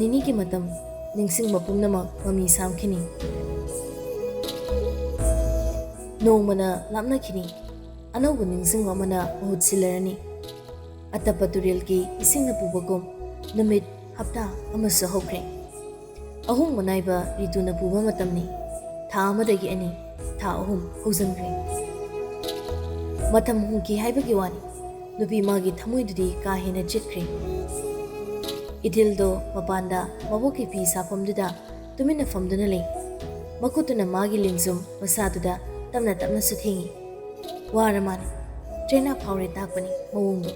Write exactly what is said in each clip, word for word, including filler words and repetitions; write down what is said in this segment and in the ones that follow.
ꯑꯅꯤꯒꯤ ꯃꯇꯝ, ꯅꯤꯡꯁꯤꯡꯕ ꯄꯨꯝꯅꯃꯛ ꯃꯃꯤ ꯁꯥꯝꯈꯤꯅꯤ꯫ ꯅꯣꯡꯃꯅ ꯂꯥꯞꯅꯈꯤꯅꯤ, ꯑꯅꯧꯕ ꯅꯤꯡꯁꯤꯡꯕ ꯑꯃꯅ ꯃꯍꯨꯠ ꯁꯤꯜꯂꯔꯅꯤ꯫ ꯑꯇꯞꯄ ꯇꯨꯔꯦꯜꯒꯤ ꯏꯁꯤꯡꯅ ꯄꯨꯕꯒꯨꯝ ꯅꯨꯃꯤꯠ, ꯍꯞꯇꯥ ꯑꯃꯁꯨ ꯍꯧꯈ꯭ꯔꯦ꯫ ꯑꯍꯣꯡꯕ ꯅꯥꯏꯕ ꯔꯤꯇꯨꯅ ꯄꯨꯕ ꯃꯇꯝꯅꯤ꯫ ꯊꯥ ꯑꯃꯗꯒꯤ ꯑꯅꯤ, ꯊꯥ ꯑꯍꯨꯝ ꯍꯧꯖꯤꯟꯈ꯭ꯔꯦ꯫ ꯃꯇꯝ ꯍꯣꯡꯈꯤ ꯍꯥꯏꯕꯒꯤ ꯋꯥꯅꯤ, ꯅꯨꯄꯤ ꯃꯥꯒꯤ ꯊꯃꯣꯏꯗꯨꯗꯤ ꯀꯥ ꯍꯦꯟꯅ ꯆꯤꯠꯈ꯭ꯔꯦ꯫ ꯏꯊꯤꯜꯗꯣ ꯃꯄꯥꯟꯗ ꯃꯕꯣꯛꯀꯤ ꯐꯤ ꯁꯥꯐꯝꯗꯨꯗ ꯇꯨꯃꯤꯟꯅ ꯐꯝꯗꯨꯅ ꯂꯩ꯫ ꯃꯈꯨꯠꯇꯨꯅ ꯃꯥꯒꯤ ꯂꯦꯡꯖꯨꯝ ꯃꯁꯥꯗꯨꯗ ꯇꯞꯅ ꯇꯞꯅꯁꯨ ꯊꯦꯡꯏ꯫ ꯋꯥꯔ ꯃꯥꯅꯤ꯫ ꯆꯩꯅꯥ ꯐꯥꯎꯔꯦ ꯇꯥꯛꯄꯅꯤ ꯃꯑꯣꯡꯗꯣ꯫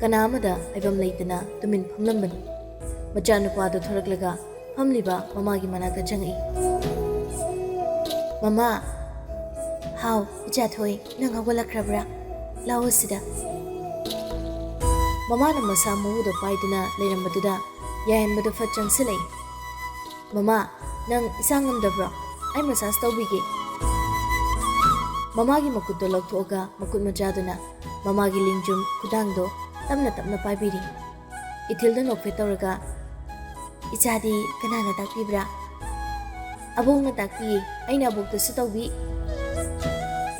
ꯀꯅꯥ ꯑꯃꯗ ꯍꯥꯏꯐꯝ ꯂꯩꯇꯅ ꯇꯨꯃꯤꯟ ꯐꯝꯂꯝꯕꯅꯤ꯫ ꯃꯆꯥꯅꯨꯄꯥꯗꯨ ꯊꯣꯔꯛꯂꯒ ꯐꯝꯂꯤꯕ ꯃꯃꯥꯒꯤ ꯃꯅꯥꯛꯇ ꯆꯪꯉꯛꯏ꯫ "ꯃꯃꯥ!" "ꯍꯥꯎ, ꯏꯆꯥ ꯊꯣꯏ, ꯅꯪ ꯍꯧꯒꯠꯂꯛꯈ꯭ꯔꯕ꯭ꯔꯥ? ꯂꯥꯛꯑꯣ ꯁꯤꯗ꯫" ꯃꯃꯥꯅ ꯃꯁꯥ ꯃꯎꯗꯣ ꯄꯥꯏꯗꯨꯅ ꯂꯩꯔꯝꯕꯗꯨꯗ ꯌꯥꯏꯍꯟꯕꯗꯣ ꯐꯠ ꯆꯪꯁꯤꯜꯂꯛꯏ꯫ "ꯃꯃꯥ, ꯅꯪ ꯏꯁꯥ ꯉꯝꯗꯕ꯭ꯔꯣ? ꯑꯩ ꯃꯁꯥꯖ ꯇꯧꯕꯤꯒꯦ꯫" ꯃꯃꯥꯒꯤ ꯃꯈꯨꯠꯇꯣ ꯂꯧꯊꯣꯛꯑꯒ ꯃꯈꯨꯠ ꯃꯆꯥꯗꯨꯅ ꯃꯃꯥꯒꯤ ꯂꯦꯡꯖꯨꯝ ꯈꯨꯗꯥꯡꯗꯣ ꯇꯞꯅ ꯇꯞꯅ ꯄꯥꯏꯕꯤꯔꯤ꯫ ꯏꯊꯤꯜꯗ ꯅꯣꯛꯐꯦꯠ ꯇꯧꯔꯒ, "ꯏꯆꯥꯗꯤ ꯀꯅꯥꯅ ꯇꯥꯛꯄꯤꯕ꯭ꯔꯥ?" "ꯑꯕꯣꯛꯅ ꯇꯥꯛꯄꯤꯌꯦ, ꯑꯩꯅ ꯑꯕꯣꯛꯇꯁꯨ ꯇꯧꯕꯤ꯫"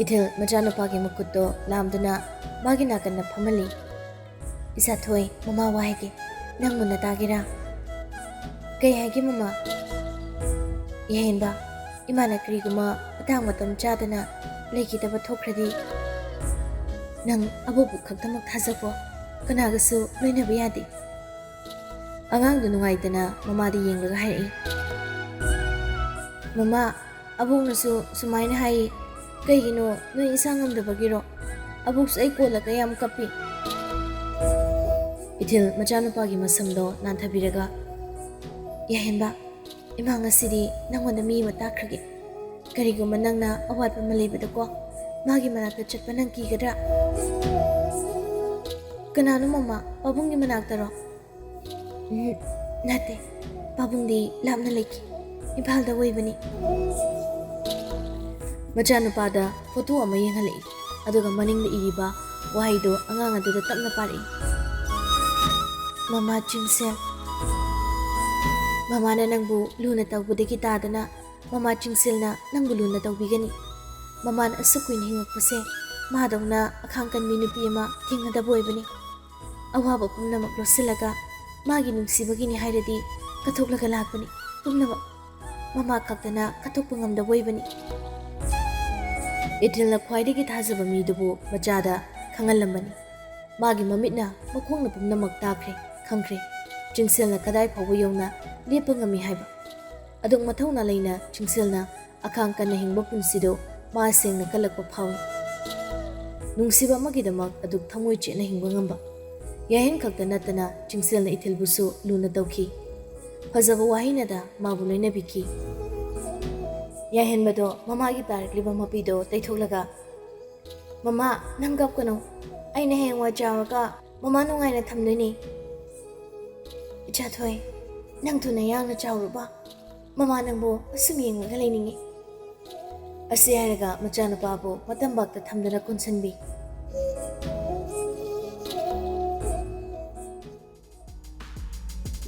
ꯏꯊꯤꯜ ꯃꯆꯥꯅꯨꯄꯥꯒꯤ ꯃꯈꯨꯠꯇꯣ ꯂꯥꯝꯗꯨꯅ ꯃꯥꯒꯤ ꯅꯥꯀꯟꯗ ꯐꯝꯍꯜꯂꯤ꯫ "ꯏꯆꯥ ꯊꯣꯏ, ꯃꯃꯥ ꯋꯥ ꯍꯥꯏꯒꯦ, ꯅꯪ ꯃꯨꯟꯅ ꯇꯥꯒꯦꯔꯥ?" "ꯀꯩ ꯍꯥꯏꯒꯦ ꯃꯃꯥ?" "ꯌꯥꯍꯦꯟꯕ, ꯏꯃꯥꯅ ꯀꯔꯤꯒꯨꯝꯕ ꯃꯇꯥꯡ ꯃꯇꯝ ꯆꯥꯗꯅ ꯂꯩꯈꯤꯗꯕ ꯊꯣꯛꯈ꯭ꯔꯗꯤ, ꯅꯪ ꯑꯕꯣꯛꯄꯨ ꯈꯛꯇꯃꯛ ꯊꯥꯖꯀꯣ, ꯀꯅꯥꯒꯁꯨ ꯂꯣꯏꯅꯕ ꯌꯥꯗꯦ꯫" ꯑꯉꯥꯡꯗꯨ ꯅꯨꯡꯉꯥꯏꯇꯅ ꯃꯃꯥꯗ ꯌꯦꯡꯂꯒ ꯍꯥꯏꯔꯛꯏ꯫ "ꯃꯃꯥ, ꯑꯕꯣꯛꯅꯁꯨ ꯁꯨꯃꯥꯏꯅ ꯍꯥꯏꯌꯦ꯫ ꯀꯩꯒꯤꯅꯣ, ꯅꯣꯏ ꯏꯁꯥ ꯉꯝꯗꯕꯒꯤꯔꯣ? ꯑꯕꯣꯛꯁꯨ ꯑꯩ ꯀꯣꯜꯂꯒ ꯌꯥꯝ ꯀꯞꯄꯤ꯫" ꯏꯊꯤꯜ ꯃꯆꯥꯅꯨꯄꯥꯒꯤ ꯃꯁꯝꯗꯣ ꯅꯥꯟꯊꯕꯤꯔꯒ, "ꯌꯥꯍꯦꯟꯕ, ꯏꯃꯥ ꯉꯁꯤꯗꯤ ꯅꯪꯉꯣꯟꯗ ꯃꯤ ꯑꯃ ꯇꯥꯛꯈ꯭ꯔꯒꯦ꯫ ꯀꯔꯤꯒꯨꯝꯕ ꯅꯪꯅ ꯑꯋꯥꯠꯄ ꯑꯃ ꯂꯩꯕꯗꯀꯣ, ꯃꯥꯒꯤ ꯃꯅꯥꯛꯇ ꯆꯠꯄ ꯅꯪ ꯀꯤꯒꯗ꯭ꯔꯥ?" "ꯀꯅꯥꯅꯣ ꯃꯃꯥ? ꯄꯥꯕꯨꯡꯒꯤ ꯃꯅꯥꯛꯇꯔꯣ?" "ꯎꯝ, ꯅꯠꯇꯦ, ꯄꯥꯕꯨꯡꯗꯤ ꯂꯥꯞꯅ ꯂꯩꯈꯤ, ꯏꯝꯐꯥꯜꯗ ꯑꯣꯏꯕꯅꯤ꯫" ꯃꯆꯥꯅꯨꯄꯥꯗ ꯐꯣꯇꯣ ꯑꯃ ꯌꯦꯡꯍꯜꯂꯛꯏ, ꯑꯗꯨꯒ ꯃꯅꯤꯡꯗ ꯏꯔꯤꯕ ꯋꯥꯍꯩꯗꯣ ꯑꯉꯥꯡ ꯑꯗꯨꯗ ꯇꯞꯅ ꯄꯥꯔꯛꯏ꯫ "ꯃꯃꯥ ꯆꯤꯡꯁꯦꯜ꯫" ꯃꯃꯥꯅ ꯅꯪꯕꯨ ꯂꯨꯅ ꯇꯧꯕꯗꯒꯤ ꯇꯥꯗꯅ ꯃꯃꯥ ꯆꯤꯡꯁꯤꯜꯅ ꯅꯪꯕꯨ ꯂꯨꯅ ꯇꯧꯕꯤꯒꯅꯤ꯫ ꯃꯃꯥꯅ ꯑꯁꯨꯛ ꯀꯨꯏꯅ ꯍꯤꯡꯉꯛꯄꯁꯦ ꯃꯥꯗꯧꯅ ꯑꯈꯥꯡ ꯀꯟꯕꯤ ꯅꯨꯄꯤ ꯑꯃ ꯊꯦꯡꯅꯗꯕ ꯑꯣꯏꯕꯅꯤ꯫ ꯑꯋꯥꯕ ꯄꯨꯝꯅꯃꯛ ꯂꯣꯠꯁꯤꯜꯂꯒ ꯃꯥꯒꯤ ꯅꯨꯡꯁꯤꯕꯒꯤꯅꯤ ꯍꯥꯏꯔꯗꯤ ꯀꯠꯊꯣꯛꯂꯒ ꯂꯥꯛꯄꯅꯤ ꯄꯨꯝꯅꯃꯛ꯫ ꯃꯃꯥ ꯈꯛꯇꯅ ꯀꯠꯊꯣꯛꯄ ꯉꯝꯗꯕ ꯑꯣꯏꯕꯅꯤ꯫ ꯏꯊꯤꯜꯅ ꯈ꯭ꯋꯥꯏꯗꯒꯤ ꯊꯥꯖꯕ ꯃꯤꯗꯨꯕꯨ ꯃꯆꯥꯗ ꯈꯪꯍꯜꯂꯝꯕꯅꯤ꯫ ꯃꯥꯒꯤ ꯃꯃꯤꯠꯅ ꯃꯈꯣꯡꯅ ꯄꯨꯝꯅꯃꯛ ꯇꯥꯈ꯭ꯔꯦ, ꯈꯪꯈ꯭ꯔꯦ꯫ ꯆꯤꯡꯁꯤꯜꯅ ꯀꯗꯥꯏ ꯐꯥꯎꯕ ꯌꯧꯅ ꯂꯦꯞꯄ ꯉꯝꯃꯤ ꯍꯥꯏꯕ꯫ ꯑꯗꯨꯛ ꯃꯊꯧꯅꯥ ꯂꯩꯅ ꯆꯤꯡꯁꯤꯜꯅ ꯑꯈꯥꯡ ꯀꯟꯅ ꯍꯤꯡꯕ ꯄꯨꯟꯁꯤꯗꯨ ꯃꯥ ꯁꯦꯡꯅ ꯀꯜꯂꯛꯄ ꯐꯥꯎꯏ꯫ ꯅꯨꯡꯁꯤꯕ ꯑꯃꯒꯤꯗꯃꯛ ꯑꯗꯨꯛ ꯊꯃꯣꯏ ꯆꯦꯠꯅ ꯍꯤꯡꯕ ꯉꯝꯕ꯫ ꯌꯥꯍꯦꯟ ꯈꯛꯇ ꯅꯠꯇꯅ ꯆꯤꯡꯁꯤꯜꯅ ꯏꯊꯤꯜꯕꯨꯁꯨ ꯂꯨꯅ ꯇꯧꯈꯤ꯫ ꯐꯖꯕ ꯋꯥꯍꯩꯅꯗ ꯃꯥꯕꯨ ꯂꯣꯏꯅꯕꯤꯈꯤ꯫ ꯌꯥꯍꯦꯟꯕꯗꯣ ꯃꯃꯥꯒꯤ ꯇꯥꯔꯛꯂꯤꯕ ꯃꯄꯤꯗꯣ ꯇꯩꯊꯣꯛꯂꯒ, "ꯃꯃꯥ, ꯅꯪ ꯀꯞꯀꯅꯨ꯫ ꯑꯩꯅ ꯍꯌꯦꯡꯋꯥꯏ ꯆꯥꯎꯔꯒ ꯃꯃꯥ ꯅꯨꯡꯉꯥꯏꯅ ꯊꯝꯗꯣꯏꯅꯤ꯫ ꯏꯆꯥꯊꯣꯏ, ꯅꯪ ꯊꯨꯅ ꯌꯥꯡꯅ ꯆꯥꯎꯔꯨꯕ꯫ ꯃꯃꯥ ꯅꯪꯕꯨ ꯑꯁꯨꯝ ꯌꯦꯡꯂꯒ ꯂꯩꯅꯤꯡꯉꯤ"꯫ ꯑꯁꯤ ꯍꯥꯏꯔꯒ ꯃꯆꯥꯅꯨꯄꯥꯕꯨ ꯃꯇꯝꯕꯥꯛꯇ ꯊꯝꯗꯨꯅ ꯀꯣꯟꯁꯤꯟꯕꯤ꯫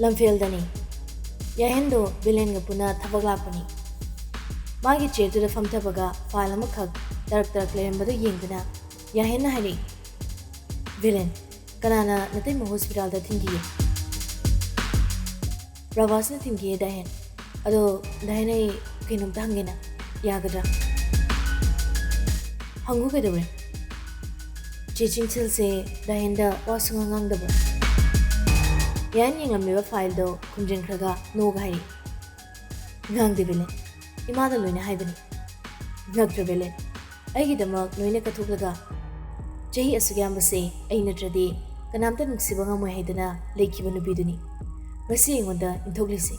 ꯂꯝꯐꯦꯜꯗꯅꯤ꯫ ꯌꯥꯍꯦꯟꯗꯣ ꯕꯤꯂꯦꯟꯒ ꯄꯨꯟꯅ ꯊꯕꯛ ꯂꯥꯛꯄꯅꯤ꯫ ꯃꯥꯒꯤ ꯆꯦꯗꯨꯗ ꯐꯝꯊꯕꯒ ꯐꯥꯏꯜ ꯑꯃꯈꯛ ꯇꯔꯛ ꯇꯔꯛ ꯂꯩꯔꯝꯕꯗꯨ ꯌꯦꯡꯗꯨꯅ ꯌꯥꯍꯦꯟꯅ ꯍꯥꯏꯔꯛꯏ, "ꯕꯤꯂꯦꯟ, ꯀꯅꯥꯅ ꯅꯇꯩꯃ ꯍꯣꯁꯄꯤꯇꯥꯜꯗ ꯊꯤꯟꯈꯤꯒꯦ?" "ꯄ꯭ꯔꯚꯥꯁꯅ ꯊꯤꯟꯈꯤꯌꯦ ꯗꯥꯍꯦꯟ꯫ ꯑꯗꯣ ꯗꯥꯍꯦꯟ, ꯑꯩ ꯀꯩꯅꯣꯝꯇ ꯍꯪꯒꯦꯅ, ꯌꯥꯒꯗ꯭ꯔꯥ?" "ꯍꯪꯉꯨ, ꯀꯩꯗꯧꯔꯦ?" ꯆꯦ ꯆꯤꯡꯁꯤꯜꯁꯦ ꯗꯥꯍꯦꯟꯗ ꯋꯥ ꯁꯨꯡꯉꯥꯡ ꯉꯥꯡꯗꯕ꯭ꯔꯥ? ꯌꯥꯍꯦꯟ ꯌꯦꯡꯂꯝꯃꯤꯕ ꯐꯥꯏꯜꯗꯣ ꯈꯨꯝꯖꯤꯟꯈ꯭ꯔꯒ ꯅꯣꯛꯑꯒ ꯍꯥꯏꯔꯛꯏ, "ꯉꯥꯡꯗꯦ ꯕꯤꯂꯦꯟ, ꯏꯃꯥꯗ ꯂꯣꯏꯅ ꯍꯥꯏꯕꯅꯤ"꯫ ꯉꯛꯇ꯭ꯔ ꯕꯤꯂꯦꯟ? ꯑꯩꯒꯤꯗꯃꯛ ꯂꯣꯏꯅ ꯀꯠꯊꯣꯛꯂꯒ ꯆꯍꯤ ꯑꯁꯨꯛ ꯌꯥꯝꯕꯁꯦ ꯑꯩ ꯅꯠꯇ꯭ꯔꯗꯤ ꯀꯅꯥꯝꯇ ꯅꯨꯡꯁꯤꯕ ꯉꯝꯃꯣꯏ ꯍꯥꯏꯗꯅ ꯂꯩꯈꯤꯕ ꯅꯨꯄꯤꯗꯨꯅꯤ ꯉꯁꯤ ꯑꯩꯉꯣꯟꯗ ꯏꯟꯊꯣꯛꯂꯤꯁꯦ꯫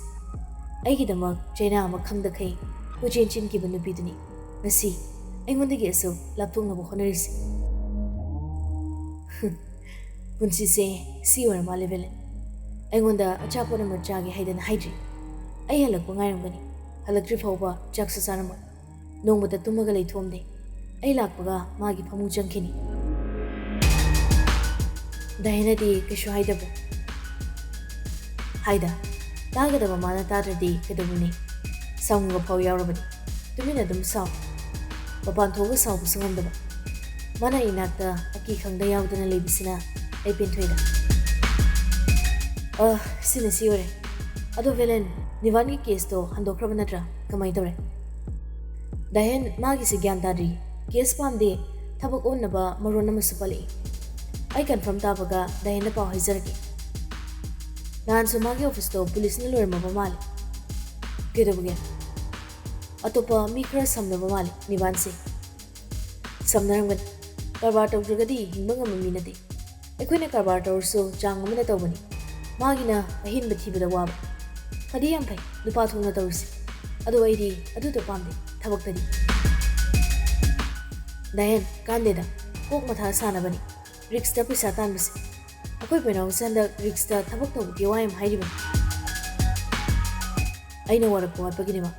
ꯑꯩꯒꯤꯗꯃꯛ ꯆꯩꯅꯥ ꯑꯃ ꯈꯪꯗꯈꯩ ꯀꯣꯏꯆꯦꯟ ꯆꯦꯟꯈꯤꯕ ꯅꯨꯄꯤꯗꯨꯅꯤ ꯉꯁꯤ ꯑꯩꯉꯣꯟꯗꯒꯤ ꯑꯁꯨꯛ ꯂꯥꯞꯊꯣꯛꯅꯕ ꯍꯣꯠꯅꯔꯤꯁꯦ꯫ ꯄꯨꯟꯁꯤꯁꯦ ꯁꯤ ꯑꯣꯏꯔ ꯃꯥꯜꯂꯦ ꯕꯤꯂꯦꯟ꯫ ꯑꯩꯉꯣꯟꯗ ꯑꯆꯥꯄꯣꯠ ꯑꯃ ꯆꯥꯒꯦ ꯍꯥꯏꯗꯅ ꯍꯥꯏꯗ꯭ꯔꯤ꯫ ꯑꯩ ꯍꯜꯂꯛꯄ ꯉꯥꯏꯔꯝꯒꯅꯤ꯫ ꯍꯜꯂꯛꯇ꯭ꯔꯤ ꯐꯥꯎꯕ ꯆꯥꯛꯁꯨ ꯆꯥꯔꯝꯃꯣꯏ꯫ ꯅꯣꯡꯃꯇ ꯇꯨꯝꯃꯒ ꯂꯩꯊꯣꯛꯑꯝꯗꯦ꯫ ꯑꯩ ꯂꯥꯛꯄꯒ ꯃꯥꯒꯤ ꯐꯃꯨꯡ ꯆꯪꯈꯤꯅꯤ꯫ ꯗꯥꯍꯦꯟꯅꯗꯤ ꯀꯩꯁꯨ ꯍꯥꯏꯗꯕ꯭ꯔꯥ? ꯍꯥꯏꯗ꯫ ꯇꯥꯒꯗꯕ ꯃꯥꯅ ꯇꯥꯗ꯭ꯔꯗꯤ ꯀꯩꯗꯧꯔꯨꯅꯤ? ꯁꯥꯎꯅꯤꯡꯕ ꯐꯥꯎ ꯌꯥꯎꯔꯕꯅꯤ꯫ ꯇꯨꯃꯤꯟꯅ ꯑꯗꯨꯝ ꯁꯥꯎ꯫ ꯃꯄꯥꯟ ꯊꯣꯛꯑꯒ ꯁꯥꯎꯕꯁꯨ ꯉꯝꯗꯕ꯫ ꯃꯥꯅ ꯏꯅꯥꯛꯇ ꯑꯀꯤ ꯈꯪꯗ ꯌꯥꯎꯗꯅ ꯂꯩꯕꯁꯤꯅ ꯑꯩ ꯄꯦꯟꯊꯣꯛꯏꯗ꯫ ꯑ, ꯁꯤꯅ ꯁꯤ ꯑꯣꯏꯔꯦ꯫ ꯑꯗꯣ ꯚꯦꯂꯦꯟ, ꯅꯤꯕꯥꯟꯒꯤ ꯀꯦꯁꯇꯣ ꯍꯟꯗꯣꯛꯈ꯭ꯔꯕ ꯅꯠꯇ꯭ꯔꯥ? ꯀꯃꯥꯏꯅ ꯇꯧꯔꯦ? ꯗꯥꯍꯦꯟ, ꯃꯥꯒꯤꯁꯦ ꯒ꯭ꯌꯥꯟ ꯇꯥꯗ꯭ꯔꯤ꯫ ꯀꯦꯁ ꯄꯥꯝꯗꯦ, ꯊꯕꯛ ꯑꯣꯟꯅꯕ ꯃꯔꯣꯟ ꯑꯃꯁꯨ ꯄꯜꯂꯛꯏ꯫ ꯑꯩ ꯀꯟꯐꯥꯔꯝ ꯇꯥꯕꯒ ꯗꯥꯍꯦꯟꯗ ꯄꯥꯎ ꯍꯥꯏꯖꯔꯛꯀꯦ꯫ ꯅꯍꯥꯟꯁꯨ ꯃꯥꯒꯤ ꯑꯣꯐꯤꯁꯇꯣ ꯄꯨꯂꯤꯁꯅ ꯂꯣꯏꯔꯝꯃꯕ ꯃꯥꯜꯂꯦ꯫ ꯀꯩꯗꯧꯕꯒꯦ? ꯑꯇꯣꯞꯄ ꯃꯤ ꯈꯔ ꯁꯝꯅꯕ ꯃꯥꯜꯂꯦ ꯅꯤꯕꯥꯟꯁꯦ꯫ ꯁꯝꯅꯔꯝꯒꯅꯤ꯫ ꯀꯔꯕꯥꯔ ꯇꯧꯗ꯭ꯔꯒꯗꯤ ꯍꯤꯡꯕ ꯉꯝꯕ ꯃꯤ ꯅꯠꯇꯦ꯫ ꯑꯩꯈꯣꯏꯅ ꯀꯔꯕꯥꯔ ꯇꯧꯔꯁꯨ ꯆꯥꯡ ꯑꯃꯗ ꯇꯧꯕꯅꯤ꯫ ꯃꯥꯒꯤꯅ ꯑꯍꯦꯟꯕ ꯊꯤꯕꯗ ꯋꯥꯕ꯫ ꯐꯗꯤ ꯌꯥꯝ ꯐꯩ, ꯅꯨꯄꯥ ꯊꯣꯛꯅ ꯇꯧꯔꯤꯁꯤ꯫ ꯑꯗꯣ ꯑꯩꯗꯤ ꯑꯗꯨꯗꯣ ꯄꯥꯝꯗꯦ, ꯊꯕꯛꯇꯗꯤ꯫ ꯗꯥꯍꯦꯟ, ꯀꯥꯟꯗꯦꯗ, ꯀꯣꯛ ꯃꯊꯥ ꯁꯥꯅꯕꯅꯤ ꯔꯤꯛꯁꯇ ꯄꯩꯁꯥ ꯇꯥꯟꯕꯁꯦ꯫ ꯑꯩꯈꯣꯏ ꯕꯣꯏꯅꯥꯎꯁꯦ ꯍꯟꯗꯛ ꯔꯤꯛꯁꯇ ꯊꯕꯛ ꯇꯧꯕꯒꯤ ꯋꯥ ꯌꯥꯝ ꯍꯥꯏꯔꯤꯕꯅꯤ꯫ ꯑꯩꯅ ꯋꯥꯔꯛꯄ ꯋꯥꯠꯄꯒꯤꯅꯦꯕ꯫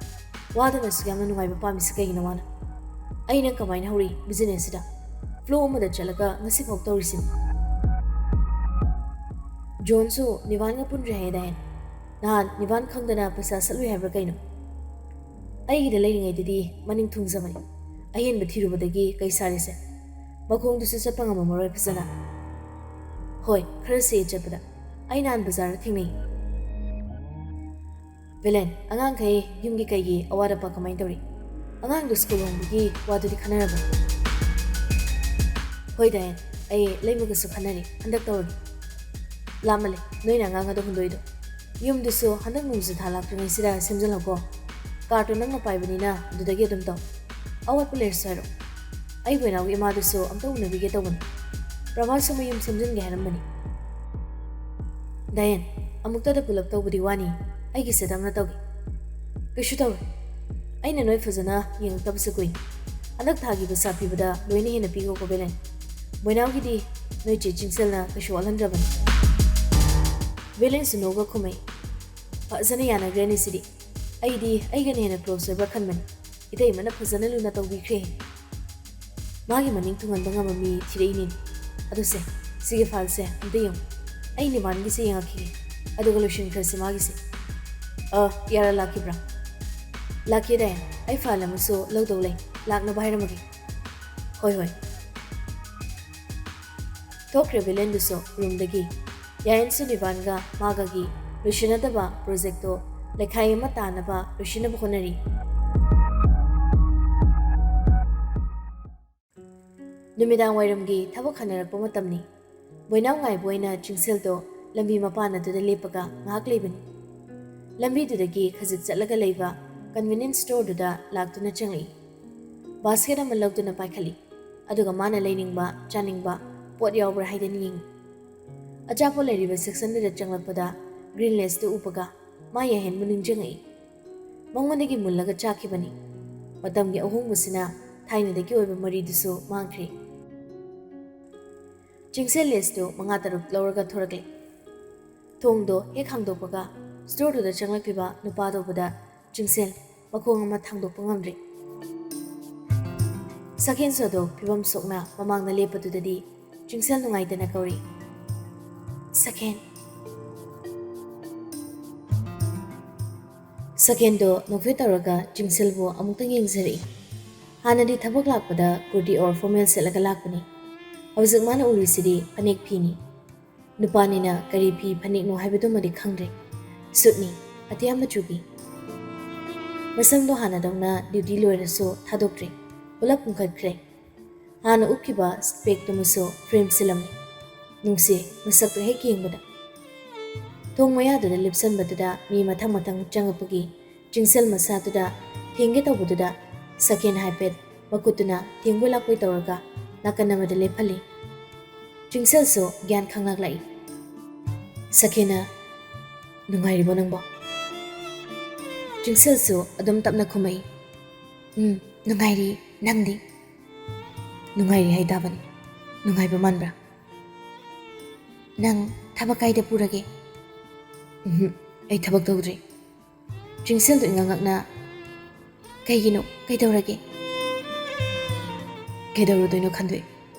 ꯋꯥꯗꯅꯁꯨ ꯌꯥꯝꯅ ꯅꯨꯡꯉꯥꯏꯕ ꯄꯥꯝꯃꯤꯁꯦ ꯀꯩꯒꯤꯅꯣ ꯃꯥꯅ? ꯑꯩꯅ ꯀꯃꯥꯏꯅ ꯍꯧꯔꯛꯏ ꯕꯤꯖꯤꯅꯦꯁꯁꯤꯗ? ꯐ꯭ꯂꯣ ꯑꯃꯗ ꯆꯠꯂꯒ ꯉꯁꯤꯐꯥꯎ ꯇꯧꯔꯤꯁꯤꯅꯤ꯫ ꯖꯣꯟꯁꯨ ꯅꯤꯕꯥꯟꯒ ꯄꯨꯟꯗ꯭ꯔꯦ ꯍꯥꯏꯌꯦ ꯗꯥꯏꯅꯦ? ꯅꯍꯥꯟ ꯅꯤꯕꯥꯟ ꯈꯪꯗꯅ ꯄꯩꯁꯥ ꯁꯠꯂꯨꯏ ꯍꯥꯏꯕ꯭ꯔꯥ ꯀꯩꯅꯣ? ꯑꯩꯒꯤꯗ ꯂꯩꯔꯤꯉꯩꯗꯗꯤ ꯃꯅꯤꯡ ꯊꯨꯡꯖꯕꯅꯤ꯫ ꯑꯍꯦꯟꯕ ꯊꯤꯔꯨꯕꯗꯒꯤ ꯀꯩ ꯁꯥꯔꯤꯁꯦ? ꯃꯈꯣꯡꯗꯨꯁꯨ ꯆꯠꯄ ꯉꯝꯃꯝꯃꯔꯣꯏ ꯐꯖꯅ꯫ ꯍꯣꯏ, ꯈꯔ ꯁꯦ ꯆꯠꯄꯗ꯫ ꯑꯩ ꯅꯍꯥꯟ ꯕꯖꯥꯔꯗ ꯊꯦꯡꯅꯩ꯫ ꯚꯦꯂꯦꯟ, ꯑꯉꯥꯡꯈꯩ ꯌꯨꯝꯒꯤ ꯀꯩꯒꯤ ꯑꯋꯥꯠ ꯑꯄꯥ ꯀꯃꯥꯏꯅ ꯇꯧꯔꯤ? ꯑꯉꯥꯡꯗꯣ ꯁ꯭ꯀꯨꯜ ꯍꯣꯡꯕꯒꯤ ꯋꯥꯗꯨꯗꯤ ꯈꯟꯅꯔꯕ? ꯍꯣꯏ ꯗꯥꯏꯟ, ꯑꯩ ꯂꯩꯃꯒꯁꯨ ꯈꯟꯅꯔꯤ, ꯍꯟꯗꯛ ꯇꯧꯔꯒꯦ꯫ ꯂꯥꯞꯃꯜꯂꯦ ꯅꯣꯏꯅ ꯑꯉꯥꯡ ꯑꯗꯣ ꯍꯨꯟꯗꯣꯛꯏꯗꯣ꯫ ꯌꯨꯝꯗꯨꯁꯨ ꯍꯟꯗꯛ ꯅꯣꯡꯖꯨ ꯊꯥ ꯂꯥꯛꯇ꯭ꯔꯤꯉꯩꯁꯤꯗ ꯁꯦꯝꯖꯤꯜꯂꯣꯀꯣ꯫ ꯀꯥꯔꯠꯇꯣ ꯅꯪꯅ ꯄꯥꯏꯕꯅꯤꯅ ꯑꯗꯨꯗꯒꯤ ꯑꯗꯨꯝ ꯇꯧ꯫ ꯑꯋꯥꯠꯄ ꯂꯩꯔꯁꯨ ꯍꯥꯏꯔꯛꯑꯣ꯫ ꯑꯩ ꯕꯣꯏꯅꯥꯎꯒꯤ ꯏꯃꯥꯗꯨꯁꯨ ꯑꯝꯇ ꯎꯅꯕꯤꯒꯦ ꯇꯧꯕꯅꯤ꯫ ꯄ꯭ꯔꯚꯥꯁꯁꯨ ꯃꯌꯨꯝ ꯁꯦꯝꯖꯤꯟꯒꯦ ꯍꯥꯏꯔꯝꯕꯅꯤ꯫ ꯗꯥꯌꯟ, ꯑꯃꯨꯛꯇꯗ ꯄꯨꯂꯞ ꯇꯧꯕꯗꯤ ꯋꯥꯅꯤ꯫ ꯑꯩꯒꯤ ꯁꯦꯠ ꯑꯃꯅ ꯇꯧꯒꯦ꯫ ꯀꯩꯁꯨ ꯇꯧꯔꯣꯏ꯫ ꯑꯩꯅ ꯅꯣꯏ ꯐꯖꯅ ꯌꯦꯡꯉꯛꯇꯕꯁꯨ ꯀꯨꯏ꯫ ꯍꯟꯗꯛ ꯊꯥꯒꯤ ꯄꯩꯁꯥ ꯄꯤꯕꯗ ꯂꯣꯏꯅ ꯍꯦꯟꯅ ꯄꯤꯈꯣꯀꯣ ꯕꯦꯂꯦꯟ꯫ ꯕꯣꯏꯅꯥꯎꯒꯤꯗꯤ ꯅꯣꯏ ꯆꯦ ꯆꯤꯡꯁꯦꯜꯅ ꯀꯩꯁꯨ ꯋꯥꯠꯍꯟꯗ꯭ꯔꯕꯅꯤ꯫ ꯕꯦꯂꯦꯟꯁꯨ ꯅꯣꯛꯑꯒ ꯈꯨꯝꯃꯛꯏ꯫ ꯐꯖꯅ ꯌꯥꯅꯈ꯭ꯔꯦꯅꯦ ꯁꯤꯗꯤ꯫ ꯑꯩꯗꯤ ꯑꯩꯒꯅ ꯍꯦꯟꯅ ꯀ꯭ꯂꯣꯁ ꯑꯣꯏꯕ꯭ꯔꯥ ꯈꯟꯕꯅꯤ꯫ ꯏꯇꯩꯃꯅ ꯐꯖꯅ ꯂꯨꯅ ꯇꯧꯕꯤꯈ꯭ꯔꯦ꯫ ꯃꯥꯒꯤ ꯃꯅꯤꯡ ꯊꯨꯡꯍꯟꯕ ꯉꯝꯕ ꯃꯤ ꯊꯤꯔꯛꯏꯅꯦ꯫ ꯑꯗꯨ ꯁꯦ, ꯁꯤꯒꯤ ꯐꯥꯏꯜꯁꯦ ꯑꯝꯇ ꯌꯦꯡꯉꯨ꯫ ꯑꯩ ꯅꯤꯕꯥꯟꯒꯤꯁꯦ ꯌꯦꯡꯉꯛꯈꯤꯒꯦ, ꯑꯗꯨꯒ ꯂꯣꯏꯁꯤꯟꯈ꯭ꯔꯁꯤ ꯃꯥꯒꯤꯁꯦ꯫ ꯑ, ꯌꯥꯔꯥ ꯂꯥꯛꯈꯤꯕ꯭ꯔꯥ? ꯂꯥꯛꯈꯤꯗꯥꯏ? ꯑꯩ ꯐꯥꯏꯜ ꯑꯃꯁꯨ ꯂꯧꯗꯧ ꯂꯩ꯫ ꯂꯥꯛꯅꯕ ꯍꯥꯏꯔꯝꯃꯒꯦ꯫ ꯍꯣꯏ, ꯍꯣꯏ꯫ ꯊꯣꯛꯈ꯭ꯔꯦ ꯕꯤꯂꯦꯟꯗꯨꯁꯨ ꯔꯨꯝꯗꯒꯤ꯫ ꯌꯥꯌꯟꯁꯨ ꯅꯤꯕꯥꯟꯒ ꯃꯥꯒꯒꯤ ꯂꯣꯏꯁꯤꯟꯅꯗꯕ ꯄ꯭ꯔꯣꯖꯦꯛꯇꯣ ꯂꯩꯈꯥꯏ ꯑꯃ ꯇꯥꯅꯕ ꯂꯣꯏꯁꯤꯟꯅꯕ ꯍꯣꯠꯅꯔꯤ꯫ ꯅꯨꯃꯤꯗꯥꯡ ꯋꯥꯏꯔꯝꯒꯤ ꯊꯕꯛ ꯍꯟꯅꯔꯛꯄ ꯃꯇꯝꯅꯤ꯫ ꯕꯣꯏꯅꯥꯎ ꯉꯥꯏꯕ ꯑꯣꯏꯅ ꯆꯤꯡꯁꯦꯜꯗꯣ ꯂꯝꯕꯤ ꯃꯄꯥꯟ ꯑꯗꯨꯗ ꯂꯦꯞꯄꯒ ꯉꯥꯏꯍꯥꯛ ꯂꯩꯕꯅꯤ꯫ ꯂꯝꯕꯤꯗꯨꯗꯒꯤ ꯈꯖꯤꯛ ꯆꯠꯂꯒ ꯂꯩꯕ ꯀꯟꯚꯤꯅꯤꯌꯟꯁ ꯁ꯭ꯇꯣꯔꯗꯨꯗ ꯂꯥꯛꯇꯨꯅ ꯆꯪꯂꯛꯏ꯫ ꯕꯥꯁꯀꯦꯠ ꯑꯃ ꯂꯧꯗꯨꯅ ꯄꯥꯏꯈꯠꯂꯤ꯫ ꯑꯗꯨꯒ ꯃꯥꯅ ꯂꯩꯅꯤꯡꯕ, ꯆꯥꯅꯤꯡꯕ ꯄꯣꯠ ꯌꯥꯎꯕ꯭ꯔꯥ ꯍꯥꯏꯗꯅ ꯌꯦꯡꯏ꯫ ꯑꯆꯥꯄꯣꯠ ꯂꯩꯔꯤꯕ ꯁꯦꯛꯁꯟꯗꯨꯗ ꯆꯪꯂꯛꯄꯗ ꯒ꯭ꯔꯤꯟ ꯂꯦꯁꯇꯨ ꯎꯕꯒ ꯃꯥ ꯌꯥꯍꯦꯟꯕꯨ ꯅꯤꯡꯁꯤꯡꯉꯛꯏ꯫ ꯃꯉꯣꯟꯗꯒꯤ ꯃꯨꯜꯂꯒ ꯆꯥꯈꯤꯕꯅꯤ꯫ ꯃꯇꯝꯒꯤ ꯑꯍꯣꯡꯕꯁꯤꯅ ꯊꯥꯏꯅꯗꯒꯤ ꯑꯣꯏꯕ ꯃꯔꯤꯗꯨꯁꯨ ꯃꯥꯡꯈ꯭ꯔꯦ꯫ ꯆꯤꯡꯁꯦꯜ ꯂꯦꯁꯇꯨ ꯃꯉꯥ ꯇꯔꯨꯛ ꯂꯧꯔꯒ ꯊꯣꯔꯛꯂꯦ꯫ ꯊꯣꯡꯗꯣ ꯍꯦꯛ ꯍꯥꯡꯗꯣꯛꯄꯒ ꯁ꯭ꯇꯣꯔꯗꯨꯗ ꯆꯪꯂꯛꯂꯤꯕ ꯅꯨꯄꯥꯗꯨ ꯎꯕꯗ ꯆꯤꯡꯁꯦꯜ ꯃꯈꯣꯡ ꯑꯃ ꯊꯥꯡꯗꯣꯛꯄ ꯉꯝꯗ꯭ꯔꯦ꯫ ꯁꯀꯦꯟꯁꯨ ꯑꯗꯣ ꯐꯤꯕꯝ ꯁꯣꯛꯅ ꯃꯃꯥꯡꯗ ꯂꯦꯞꯄꯗꯨꯗꯗꯤ ꯆꯤꯡꯁꯦꯜ ꯅꯨꯡꯉꯥꯏꯇꯅ ꯀꯧꯔꯤ, "ꯁꯀꯦꯟ!" ꯁꯀꯦꯟꯗꯣ ꯅꯣꯛꯐꯦꯠ ꯇꯧꯔꯒ ꯆꯤꯡꯁꯦꯜꯕꯨ ꯑꯃꯨꯛꯇꯪ ꯌꯦꯡꯖꯔꯛꯏ꯫ ꯍꯥꯟꯅꯗꯤ ꯊꯕꯛ ꯂꯥꯛꯄꯗ ꯀꯨꯔꯇꯤ ꯑꯣꯔ ꯐꯣꯔꯃꯦꯜ ꯁꯦꯠꯂꯒ ꯂꯥꯛꯄꯅꯤ꯫ ꯍꯧꯖꯤꯛ ꯃꯥꯅ ꯎꯔꯤꯁꯤꯗꯤ ꯐꯅꯦꯛ ꯐꯤꯅꯤ꯫ ꯅꯨꯄꯥꯅꯤꯅ ꯀꯔꯤ ꯐꯤ ꯐꯅꯦꯛꯅꯣ ꯍꯥꯏꯕꯗꯨꯃꯗꯤ ꯈꯪꯗ꯭ꯔꯦ꯫ ꯁꯨꯠꯅꯤ, ꯑꯇꯤꯌꯥ ꯃꯆꯨꯒꯤ꯫ ꯃꯁꯝꯗꯣ ꯍꯥꯟꯅꯗꯧꯅ ꯗ꯭ꯌꯨꯇꯤ ꯂꯣꯏꯔꯁꯨ ꯊꯥꯗꯣꯛꯇ꯭ꯔꯦ, ꯄꯨꯂꯞ ꯄꯨꯟꯈꯠꯈ꯭ꯔꯦ꯫ ꯍꯥꯟꯅ ꯎꯞꯈꯤꯕ ꯁ꯭ꯄꯦꯛꯇꯨꯃꯁꯨ ꯐ꯭ꯔꯦꯝ ꯁꯤꯜꯂꯝꯃꯤ꯫ ꯅꯨꯡꯁꯤ, ꯃꯁꯛꯇꯨ ꯍꯦꯛ ꯌꯦꯡꯕꯗ꯫ ꯊꯣꯡ ꯃꯌꯥꯗꯨꯗ ꯂꯦꯞꯁꯟꯕꯗꯨꯗ ꯃꯤ ꯃꯊꯪ ꯃꯊꯪ ꯆꯪꯉꯛꯄꯒꯤ ꯆꯤꯡꯁꯦꯜ ꯃꯁꯥꯗꯨꯗ ꯊꯦꯡꯒꯦ ꯇꯧꯕꯗꯨꯗ ꯁꯀꯦꯟ ꯍꯥꯏꯐꯦꯠ ꯃꯈꯨꯠꯇꯨꯅ ꯊꯦꯡꯕꯣꯏ ꯂꯥꯛꯄꯣꯏ ꯇꯧꯔꯒ ꯅꯥꯀꯟ ꯑꯃꯗ ꯂꯦꯞꯍꯜꯂꯤ꯫ ꯆꯤꯡꯁꯦꯜꯁꯨ ꯒ꯭ꯌꯥꯟ ꯈꯪꯂꯛꯂꯛꯏ꯫ ꯁꯀꯦꯟꯅ, "ꯅꯨꯡꯉꯥꯏꯔꯤꯕꯣ ꯅꯪꯕꯣ?" ꯆꯤꯡꯁꯦꯜꯁꯨ ꯑꯗꯨꯝ ꯇꯞꯅ ꯈꯨꯝꯃꯛꯏ, "ꯎꯝ, ꯅꯨꯡꯉꯥꯏꯔꯤ, ꯅꯪꯗꯤ?" "ꯅꯨꯡꯉꯥꯏꯔꯤ ꯍꯥꯏꯇꯥꯕꯅꯤ꯫ ꯅꯨꯡꯉꯥꯏꯕ ꯃꯥꯟꯕ꯭ꯔꯥ?" "ꯅꯪ ꯊꯕꯛ ꯀꯥꯏꯗ ꯄꯨꯔꯒꯦ?" "ꯎꯝꯍꯨꯝ, ꯑꯩ ꯊꯕꯛ ꯇꯧꯗ꯭ꯔꯤ꯫" ꯆꯤꯡꯁꯦꯜꯗꯨ ꯏꯉꯛ ꯉꯛꯅ, "ꯀꯩꯒꯤꯅꯣ? ꯀꯩꯗꯧꯔꯒꯦ?" "ꯀꯩꯗꯧꯔꯨꯗꯣꯏꯅꯣ ꯈꯟꯗꯣꯛꯏ꯫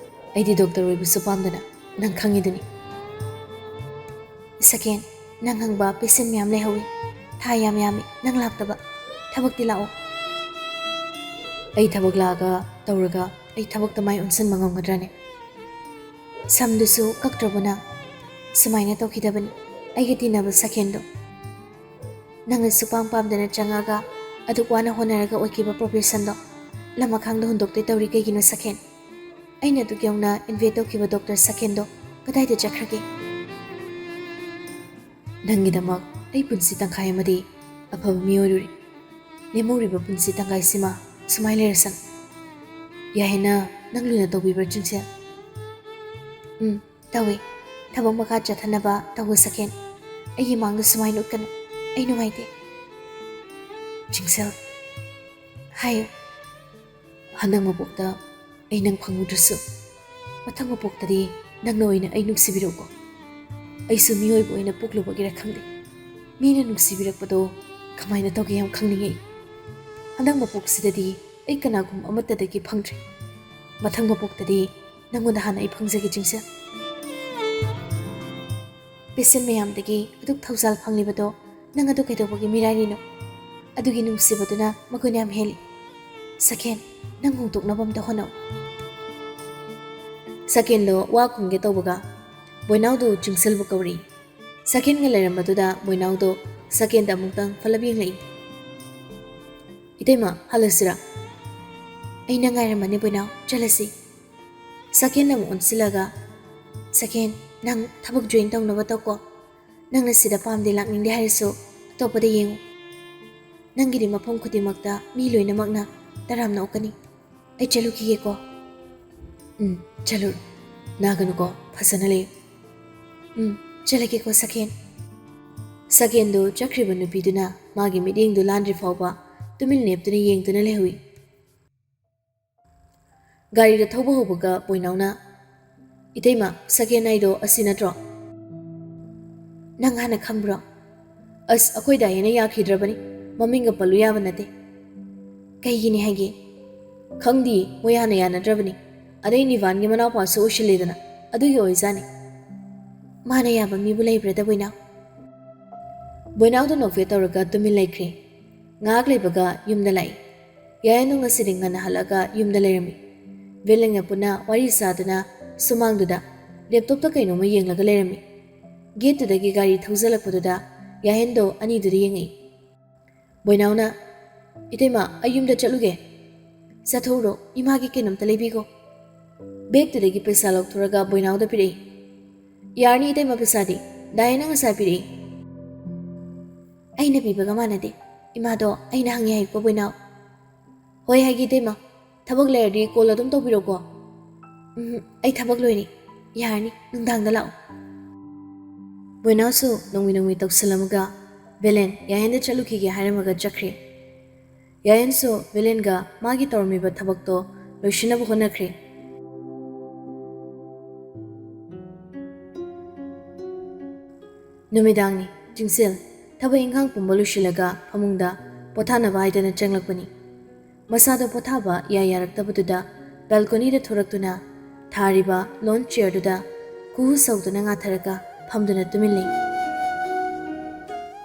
ꯑꯩꯗꯤ ꯗꯣꯛꯇꯔ ꯑꯣꯏꯕꯁꯨ ꯄꯥꯝꯗꯅ, ꯅꯪ ꯈꯪꯉꯤꯗꯨꯅꯤ꯫" "ꯁꯀꯦꯟ, ꯅꯪ ꯍꯪꯕ ꯄꯦꯁꯦꯟ ꯃꯌꯥꯝ ꯂꯩꯍꯧꯋꯤ꯫ ꯊꯥ ꯌꯥꯝ ꯌꯥꯝꯃꯤ ꯅꯪ ꯂꯥꯛꯇꯕ꯫ ꯊꯕꯛꯇꯤ ꯂꯥꯛꯑꯣ꯫ ꯑꯩ ꯊꯕꯛ ꯂꯥꯛꯑꯒ ꯇꯧꯔꯒ ꯑꯩ ꯊꯕꯛꯇ ꯃꯥꯏ ꯑꯣꯟꯁꯤꯟꯕ ꯉꯝꯒꯗ꯭ꯔꯅꯦ? ꯁꯝꯗꯨꯁꯨ ꯀꯛꯇ꯭ꯔꯕꯣ ꯅꯪ? ꯁꯨꯃꯥꯏꯅ ꯇꯧꯈꯤꯗꯕꯅꯤ ꯑꯩꯒ ꯇꯤꯟꯅꯕ ꯁꯈꯦꯟꯗꯣ꯫ ꯅꯪꯅ ꯁꯨꯛꯄꯥꯝ ꯄꯥꯝꯗꯅ ꯆꯪꯉꯒ ꯑꯗꯨꯛ ꯋꯥꯅ ꯍꯣꯠꯅꯔꯒ ꯑꯣꯏꯈꯤꯕ professionꯗꯣ ꯂꯝ ꯑꯈꯥꯡꯗ ꯍꯨꯟꯗꯣꯛꯇꯣꯏ ꯇꯧꯔꯤ ꯀꯩꯒꯤꯅꯣ ꯁꯈꯦꯟ? ꯑꯩꯅ ꯑꯗꯨꯛ ꯌꯧꯅ invest ꯇꯧꯈꯤꯕ doctor ꯁꯈꯦꯟꯗꯣ ꯀꯗꯥꯏꯗ ꯆꯠꯈ꯭ꯔꯒꯦ? ꯅꯪꯒꯤꯗꯃꯛ ꯑꯩ ꯄꯨꯟꯁꯤ ꯇꯪꯈꯥꯏ ꯑꯃꯗꯤ ꯑꯐꯕ ꯃꯤꯑꯣꯏꯔꯨꯔꯦ꯫ ꯂꯦꯝꯍꯧꯔꯤꯕ ꯄꯨꯟꯁꯤ ꯇꯪꯈꯥꯏꯁꯤꯃ ꯁꯨꯃꯥꯏ ꯂꯩꯔꯁꯅꯨ꯫ ꯌꯥꯏꯅ ꯅꯪ ꯂꯨꯅ ꯇꯧꯕꯤꯕ꯭ꯔꯥ ꯆꯤꯡꯁꯦ? ꯎꯝ, ꯇꯧꯏ꯫ ꯊꯕꯛ ꯃꯈꯥ ꯆꯠꯊꯅꯕ ꯇꯧꯕ ꯁꯈꯦꯟ꯫ ꯑꯩꯒꯤ ꯃꯥꯡꯗ ꯁꯨꯃꯥꯏꯅ ꯎꯠꯀꯅꯨ꯫ ꯑꯩ ꯅꯨꯡꯉꯥꯏꯇꯦ꯫ ꯆꯤꯡꯁꯦꯜ, ꯍꯥꯏꯌꯨ꯫ ꯍꯟꯗꯛ ꯃꯄꯣꯛꯇ ꯑꯩ ꯅꯪ ꯐꯪꯍꯧꯗ꯭ꯔꯁꯨ, ꯃꯊꯪ ꯃꯄꯣꯛꯇꯗꯤ ꯅꯪꯅ ꯑꯣꯏꯅ ꯑꯩ ꯅꯨꯡꯁꯤꯕꯤꯔꯛꯎꯀꯣ꯫ ꯑꯩꯁꯨ ꯃꯤꯑꯣꯏꯕ ꯑꯣꯏꯅ ꯄꯣꯛꯂꯨꯕꯒꯤꯔ ꯈꯪꯗꯦ, ꯃꯤꯅ ꯅꯨꯡꯁꯤꯕꯤꯔꯛꯄꯗꯣ ꯀꯃꯥꯏꯅ ꯇꯧꯒꯦ ꯌꯥꯝ ꯈꯪꯅꯤꯡꯉꯦ꯫ ꯍꯟꯗꯛ ꯃꯄꯣꯛꯁꯤꯗꯗꯤ ꯑꯩ ꯀꯅꯥꯒꯨꯝꯕ ꯑꯃꯠꯇꯗꯒꯤ ꯐꯪꯗ꯭ꯔꯦ꯫ ꯃꯊꯪ ꯃꯄꯣꯛꯇꯗꯤ ꯅꯪꯉꯣꯟꯗ ꯍꯥꯟꯅ ꯑꯩ ꯐꯪꯖꯒꯦ ꯆꯤꯡꯁꯦꯜ꯫ Patient ꯃꯌꯥꯝꯗꯒꯤ ꯑꯗꯨꯛ ꯊꯧꯖꯥꯜ ꯐꯪꯂꯤꯕꯗꯣ ꯅꯪ ꯑꯗꯨ ꯀꯩꯗꯧꯕꯒꯤ ꯃꯤꯔꯥꯏꯔꯤꯅꯣ? ꯑꯗꯨꯒꯤ ꯅꯨꯡꯁꯤꯕꯗꯨꯅ ꯃꯒꯨꯟ ꯌꯥꯝ ꯍꯦꯜꯂꯤ꯫ ꯁꯈꯦꯟ, ꯅꯪ ꯍꯣꯡꯗꯣꯛꯅꯕ ꯑꯝꯇ ꯍꯣꯠꯅꯧ꯫ ꯁꯈꯦꯟꯗꯣ ꯋꯥ ꯈꯨꯝꯒꯦ ꯇꯧꯕꯒ ꯕꯣꯏꯅꯥꯎꯗꯣ ꯆꯤꯡꯁꯦꯜꯕꯨ ꯀꯧꯔꯤ꯫ ꯁꯈꯦꯟꯒ ꯂꯩꯔꯝꯕꯗꯨꯗ ꯕꯣꯏꯅꯥꯎꯗꯣ ꯁꯈꯦꯟꯗ ꯑꯃꯨꯛꯇꯪ ꯐꯠꯂꯞ ꯌꯦꯡꯂꯛꯏ꯫ "ꯏꯇꯩꯃ, ꯍꯜꯂꯁꯤꯔꯥ?" "ꯑꯩ ꯅꯪ ꯉꯥꯏꯔꯝꯕꯅꯦ ꯕꯣꯏꯅꯥꯎ, ꯆꯠꯂꯁꯤ꯫" ꯁꯈꯦꯟ ꯑꯃꯨꯛ ꯑꯣꯟꯁꯤꯜꯂꯒ, "ꯁꯈꯦꯟ, ꯅꯪ ꯊꯕꯛ join ꯇꯧꯅꯕ ꯇꯧꯀꯣ꯫ ꯅꯪꯅ ꯁꯤꯗ ꯄꯥꯝꯗꯦ ꯂꯥꯛꯅꯤꯡꯗꯦ ꯍꯥꯏꯔꯁꯨ ꯑꯇꯣꯞꯄꯗ ꯌꯦꯡꯉꯨ꯫ ꯅꯪꯒꯤꯗꯤ ꯃꯐꯝ ꯈꯨꯗꯤꯡꯃꯛꯇ ꯃꯤ ꯂꯣꯏꯅꯃꯛꯅ ꯇꯔꯥꯝꯅ ꯑꯣꯛꯀꯅꯤ꯫ ꯑꯩ ꯆꯠꯂꯨꯈꯤꯒꯦꯀꯣ꯫" "ꯎꯝ, ꯆꯠꯂꯨꯔꯣ꯫ ꯅꯥꯒꯅꯨꯀꯣ, ꯐꯖꯅ ꯂꯩꯌꯨ꯫" "ꯎꯝ, ꯆꯠꯂꯒꯦꯀꯣ ꯁꯈꯦꯟ꯫" ꯁꯈꯦꯟꯗꯨ ꯆꯠꯈ꯭ꯔꯤꯕ ꯅꯨꯄꯤꯗꯨꯅ ꯃꯥꯒꯤ ꯃꯤꯠꯌꯦꯡꯗꯨ ꯂꯥꯟꯗ꯭ꯔꯤ ꯐꯥꯎꯕ ꯇꯨꯃꯤꯟ ꯂꯦꯞꯇꯨꯅ ꯌꯦꯡꯗꯨꯅ ꯂꯩꯍꯧꯏ꯫ ꯒꯥꯔꯤꯗ ꯊꯧꯕ ꯍꯧꯕꯒ ꯕꯣꯏꯅꯥꯎꯅ, "ꯏꯇꯩꯃ, ꯁꯈꯦꯟ ꯍꯥꯏꯗꯣ ꯑꯁꯤ ꯅꯠꯇ꯭ꯔꯣ?" "ꯅꯪ ꯍꯥꯟꯅ ꯈꯪꯕ꯭ꯔꯣ?" "ꯑꯁ, ꯑꯩꯈꯣꯏ ꯗꯥꯏꯅ ꯌꯥꯈꯤꯗ꯭ꯔꯕꯅꯤ, ꯃꯃꯤꯡꯒ ꯄꯜꯂꯨ ꯌꯥꯕ ꯅꯠꯇꯦ꯫" "ꯀꯩꯒꯤꯅꯤ ꯍꯥꯏꯒꯦ?" "ꯈꯪꯗꯤꯌꯦ, ꯃꯣꯏ ꯍꯥꯟꯅ ꯌꯥꯅꯗ꯭ꯔꯕꯅꯤ꯫ ꯑꯗꯩ ꯅꯤꯕꯥꯟꯒꯤ ꯃꯅꯥꯎꯄꯥꯁꯨ ꯑꯣꯏꯁꯤꯜꯂꯦꯗꯅ, ꯑꯗꯨꯒꯤ ꯑꯣꯏꯖꯥꯠꯅꯤ꯫" "ꯃꯥꯅ ꯌꯥꯕ ꯃꯤꯕꯨ ꯂꯩꯕ꯭ꯔꯗ ꯕꯣꯏꯅꯥꯎ?" ꯕꯣꯏꯅꯥꯎꯗ ꯅꯣꯛꯐꯦꯠ ꯇꯧꯔꯒ ꯇꯨꯃꯤꯟ ꯂꯩꯈ꯭ꯔꯦ꯫ ꯉꯥꯏꯍꯥꯛ ꯂꯩꯕꯒ ꯌꯨꯝꯗ ꯂꯥꯛꯏ꯫ ꯌꯥꯌꯦꯟꯗꯣ ꯉꯁꯤꯗꯤ ꯉꯟꯅ ꯍꯜꯂꯛꯑꯒ ꯌꯨꯝꯗ ꯂꯩꯔꯝꯃꯤ꯫ ꯕꯦꯂꯦꯟꯒ ꯄꯨꯟꯅ ꯋꯥꯔꯤ ꯁꯥꯗꯨꯅ ꯁꯨꯃꯥꯡꯗꯨꯗ ꯂꯦꯞꯇꯣꯞꯇ ꯀꯩꯅꯣꯝꯃ ꯌꯦꯡꯂꯒ ꯂꯩꯔꯝꯃꯤ꯫ ꯒꯦꯠꯇꯨꯗꯒꯤ ꯒꯥꯔꯤ ꯊꯧꯖꯤꯜꯂꯛꯄꯗꯨꯗ ꯌꯥꯍꯦꯟꯗꯣ ꯑꯅꯤꯗꯨꯗ ꯌꯦꯡꯉꯛꯏ꯫ ꯕꯣꯏꯅꯥꯎꯅ, "ꯏꯇꯩꯃ, ꯑꯩ ꯌꯨꯝꯗ ꯆꯠꯂꯨꯒꯦ꯫" "ꯆꯠꯊꯣꯛꯎꯔꯣ, ꯏꯃꯥꯒꯤ ꯀꯩꯅꯣꯝꯇ ꯂꯩꯕꯤꯈꯣ꯫" ꯕꯦꯛꯇꯨꯗꯒꯤ ꯄꯩꯁꯥ ꯂꯧꯊꯣꯔꯒ ꯕꯣꯏꯅꯥꯎꯗ ꯄꯤꯔꯛꯏ꯫ "ꯌꯥꯔꯅꯤ ꯏꯇꯩꯃ, ꯄꯩꯁꯥꯗꯤ ꯗꯥꯏꯅ ꯉꯁꯥꯏ ꯄꯤꯔꯛꯏ꯫" "ꯑꯩꯅ ꯄꯤꯕꯒ ꯃꯥꯟꯅꯗꯦ꯫ ꯏꯃꯥꯗꯣ ꯑꯩꯅ ꯍꯪꯉꯦ ꯍꯥꯏꯌꯨꯀꯣ ꯕꯣꯏꯅꯥꯎ꯫" "ꯍꯣꯏ ꯍꯥꯏꯒꯦ ꯏꯇꯩꯃ, ꯊꯕꯛ ꯂꯩꯔꯗꯤ ꯀꯣꯜ ꯑꯗꯨꯝ ꯇꯧꯕꯤꯔꯣꯀꯣ꯫" "ꯎꯝ, ꯑꯩ ꯊꯕꯛ ꯂꯣꯏꯔꯦ꯫ ꯌꯥꯔꯅꯤ, ꯅꯨꯡꯗꯥꯡꯗ ꯂꯥꯛꯑꯣ꯫" ꯕꯣꯏꯅꯥꯎꯁꯨ ꯅꯣꯡꯃꯤ ꯅꯣꯡꯃꯤ ꯇꯧꯁꯜꯂꯝꯃꯒ ꯕꯦꯂꯦꯟ ꯌꯥꯌꯦꯟꯗ ꯆꯠꯂꯨꯈꯤꯒꯦ ꯍꯥꯏꯔꯝꯃꯒ ꯆꯠꯈ꯭ꯔꯦ꯫ ꯌꯥꯌꯦꯟꯁꯨ ꯕꯦꯂꯦꯟꯒ ꯃꯥꯒꯤ ꯇꯧꯔꯝꯃꯤꯕ ꯊꯕꯛꯇꯣ ꯂꯣꯏꯁꯤꯟꯅꯕ ꯍꯣꯠꯅꯈ꯭ꯔꯦ꯫ ꯅꯨꯃꯤꯗꯥꯡꯅꯤ꯫ ꯆꯤꯡꯁꯤꯜ ꯊꯕꯛ ꯏꯪꯈꯥꯡ ꯄꯨꯝꯕ ꯂꯣꯏꯁꯤꯜꯂꯒ ꯐꯃꯨꯡꯗ ꯄꯣꯊꯥꯅꯕ ꯍꯥꯏꯗꯅ ꯆꯪꯂꯛꯄꯅꯤ꯫ ꯃꯁꯥꯗꯣ ꯄꯣꯊꯥꯕ ꯏꯌꯥ ꯌꯥꯔꯛꯇꯕꯗꯨꯗ ꯕꯦꯜꯀꯣꯅꯤꯗ ꯊꯣꯔꯛꯇꯨꯅ ꯊꯥꯔꯤꯕ ꯂꯣꯟ ꯆꯤꯌꯔꯗꯨꯗ ꯈꯨꯍꯨ ꯁꯧꯗꯨꯅ ꯉꯥꯊꯔꯒ ꯐꯝꯗꯨꯅ ꯇꯨꯃꯤꯟ ꯂꯩ꯫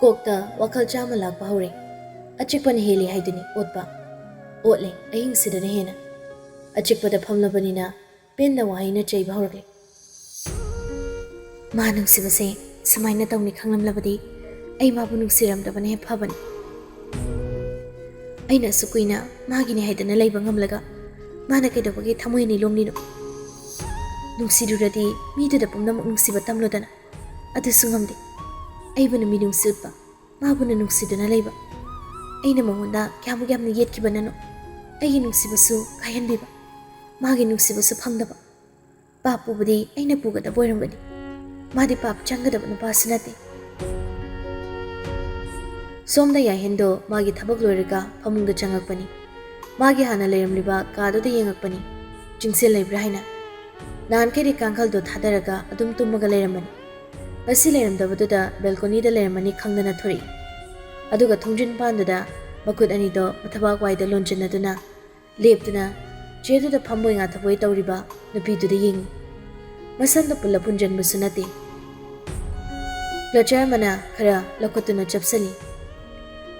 ꯀꯣꯛꯇ ꯋꯥꯈꯜ ꯆꯥꯝꯃ ꯂꯥꯛꯄ ꯍꯧꯔꯦ꯫ ꯑꯆꯤꯛꯄꯅ ꯍꯦꯜꯂꯤ ꯍꯥꯏꯗꯨꯅꯤ ꯑꯣꯠꯄ꯫ ꯑꯣꯠꯂꯦ ꯑꯍꯤꯡꯁꯤꯗꯅ ꯍꯦꯟꯅ꯫ ꯑꯆꯤꯛꯄꯗ ꯐꯝꯂꯕꯅꯤꯅ ꯄꯦꯟꯅ ꯋꯥꯍꯩꯅ ꯆꯩꯕ ꯍꯧꯔꯛꯂꯦ꯫ ꯃꯥ ꯅꯨꯡꯁꯤꯕꯁꯦ ꯁꯨꯃꯥꯏꯅ ꯇꯧꯅꯤ ꯈꯪꯂꯝꯂꯕꯗꯤ ꯑꯩ ꯃꯥꯕꯨ ꯅꯨꯡꯁꯤꯔꯝꯗꯕꯅ ꯍꯦꯟꯅ ꯐꯕꯅꯤ꯫ ꯑꯩꯅ ꯑꯁꯨꯛ ꯀꯨꯏꯅ ꯃꯥꯒꯤꯅꯤ ꯍꯥꯏꯗꯅ ꯂꯩꯕ ꯉꯝꯂꯒ ꯃꯥꯅ ꯀꯩꯗꯧꯕꯒꯤ ꯊꯃꯣꯏ ꯑꯅꯤ ꯂꯣꯝꯂꯤꯅꯣ? ꯅꯨꯡꯁꯤꯔꯨꯔꯗꯤ ꯃꯤꯗꯨꯗ ꯄꯨꯝꯅꯃꯛ ꯅꯨꯡꯁꯤꯕ ꯇꯝꯂꯣꯗꯅ꯫ ꯑꯗꯨꯁꯨ ꯉꯝꯗꯦ꯫ ꯑꯩꯕꯨꯅ ꯃꯤꯅꯨꯡꯁꯤ ꯎꯠꯄ, ꯃꯥꯕꯨꯅ ꯅꯨꯡꯁꯤꯗꯨꯅ ꯂꯩꯕ꯫ ꯑꯩꯅ ꯃꯉꯣꯟꯗ ꯀꯌꯥꯃꯨꯛ ꯌꯥꯝꯅ ꯌꯦꯠꯈꯤꯕꯅꯅꯣ? ꯑꯩꯒꯤ ꯅꯨꯡꯁꯤꯕꯁꯨ ꯀꯥꯏꯍꯟꯕꯤꯕ, ꯃꯥꯒꯤ ꯅꯨꯡꯁꯤꯕꯁꯨ ꯐꯪꯗꯕ꯫ ꯄꯥꯞ ꯄꯨꯕꯗꯤ ꯑꯩꯅ ꯄꯨꯒꯗꯕ ꯑꯣꯏꯔꯝꯒꯅꯤ꯫ ꯃꯥꯗꯤ ꯄꯥꯞ ꯆꯪꯒꯗꯕ ꯅꯨꯄꯥꯁꯨ ꯅꯠꯇꯦ꯫ ꯁꯣꯝꯗ ꯌꯥꯍꯦꯟꯗꯣ ꯃꯥꯒꯤ ꯊꯕꯛ ꯂꯣꯏꯔꯒ ꯐꯃꯨꯡꯗ ꯆꯪꯉꯛꯄꯅꯤ꯫ ꯃꯥꯒꯤ ꯍꯥꯟꯅ ꯂꯩꯔꯝꯂꯤꯕ ꯀꯥꯗꯨꯗ ꯌꯦꯡꯉꯛꯄꯅꯤ, ꯆꯤꯡꯁꯤꯜ ꯂꯩꯕ꯭ꯔꯥ ꯍꯥꯏꯅ꯫ ꯅꯍꯥꯟꯈꯩꯗꯤ ꯀꯥꯡꯈꯜꯗꯣ ꯊꯥꯗꯔꯒ ꯑꯗꯨꯝ ꯇꯨꯝꯃꯒ ꯂꯩꯔꯝꯕꯅꯤ꯫ ꯉꯁꯤ ꯂꯩꯔꯝꯗꯕꯗꯨꯗ ꯕꯦꯜꯀꯣꯅꯤꯗ ꯂꯩꯔꯝꯃꯅꯤ ꯈꯪꯗꯅ ꯊꯣꯔꯛꯏ꯫ ꯑꯗꯨꯒ ꯊꯣꯡꯖꯤꯟ ꯄꯥꯟꯗꯨꯗ ꯃꯈꯨꯠ ꯑꯅꯤꯗꯣ ꯃꯊꯕꯥꯛ ꯋꯥꯏꯗ ꯂꯣꯟꯁꯤꯟꯅꯗꯨꯅ ꯂꯦꯞꯇꯨꯅ ꯆꯤꯌꯔꯗꯨꯗ ꯐꯝꯕꯣꯏ ꯉꯥꯊꯕꯣꯏ ꯇꯧꯔꯤꯕ ꯅꯨꯄꯤꯗꯨꯗ ꯌꯦꯡꯉꯤ꯫ ꯃꯁꯝꯗꯣ ꯄꯨꯜꯂꯞ ꯄꯨꯟꯖꯟꯕꯁꯨ ꯅꯠꯇꯦ꯫ ꯀ꯭ꯂꯆꯔ ꯑꯃꯅ ꯈꯔ ꯂꯧꯈꯠꯇꯨꯅ ꯆꯞꯁꯤꯜꯂꯤ꯫